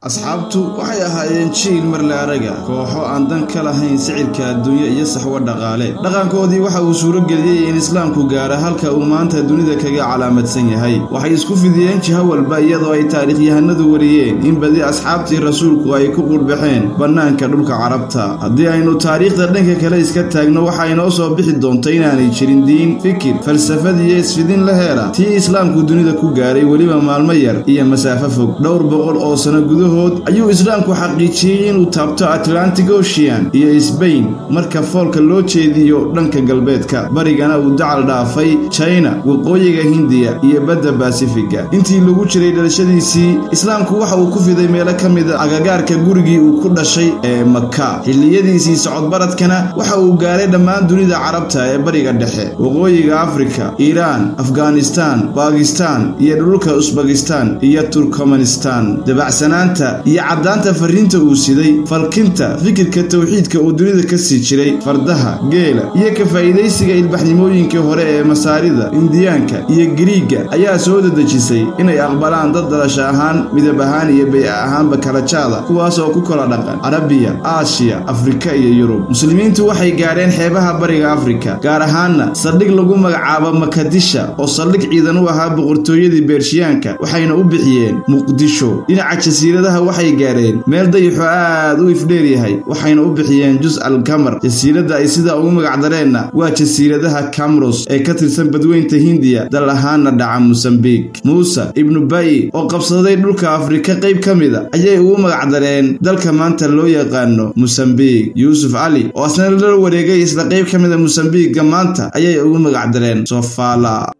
Asxaabtu waxay ahaayeen jiil marle araga, kooxo aan dan ka lahayn sicirka adduunyo iyo saxwo dhaqaale. Dhaqankoodii waxa uu suuro geliyey in islaamku gaara halka uu maanta dunida kaga calaamadsan yahay. Waxay isku fidiyeen jiho walba, iyadoo ay taariikhyahanadu wariyeen in badi asxaabtii rasuulku ay ku qurbaxeen bannaanka dhulka Carabta. Haddii aynu taariikhda dhanka kale iska taagno, waxaa inoo soo bixi doonta inaanay jirin diin, fikir, falsafad iyo isfidin la heera tii islaamku dunida ku gaaray, weliba maalmo yar iyo masaafo fog. Dhowr boqol oo sano gudahood ayuu islaamku xaqiijiyey inuu taabto Atlantic Ocean iyo Sbain marka foolka loo jeediyo dhanka galbeedka, barigana uu dacal dhaafay China, waqooyiga Hindiya iyo badda Basifiga. Intii lagu jiray dhalashadiisii, islaamku waxa uu ku fiday meelo ka mida agagaarka gurigii uu ku dhashay ee Maka. Xilliyadiisii socodbaradkana waxa uu gaaray dhammaan dunida Carabta ee bariga dhexe, waqooyiga Afrika, Iiraan, Afghanistan, Bakistan iyo dhulka Usbakistan iyo Turkmanistan. Dabacsanaanta iyo caddaanta farriinta uu siday, falkinta fikirka tawxiidka uu dunida ka sii jiray, fardaha, geela iyo ka faa'iidaysiga ilbaxnimooyinkii hore ee Masaarida, Indiyaanka iyo Giriigga ayaa soo dedejisay inay aqbalaan dad dhalasho ahaan, midab ahaan iyo bay'a ahaanba kala jaada, kuwaas oo ku kala dhaqan Carabiya, Aasiya, Afrika iyo Yurub. Muslimiintu waxay gaadheen xeebaha bariga Afrika, gaar ahaanna saldhig lagu magacaabo Makadisha oo saldhig ciidan u ahaa boqortooyadii Beershiyaanka, waxayna u bixiyeen Muqdisho. Dhinaca jasiiradaha waxay gaadheen meel dayaxu aad u ifdheer yahay, waxayna u bixiyeen Jus al Kamar. Jasiiradda ay sidaa ugu magacdareenna waa jasiiradaha Camros ee ka tirsan badweynta Hindiya, dal ahaana dhaca Mosambiik. Muuse ibnu Bayi oo qabsaday dhulka Afrika qayb ka mida ayay ugu magacdareen dalka maanta loo yaqaano Mosambiik. Yuusuf Cali oo asna la wareegay isla qayb ka mida Mosambiikga maanta ayay ugu magacdareen Sofala.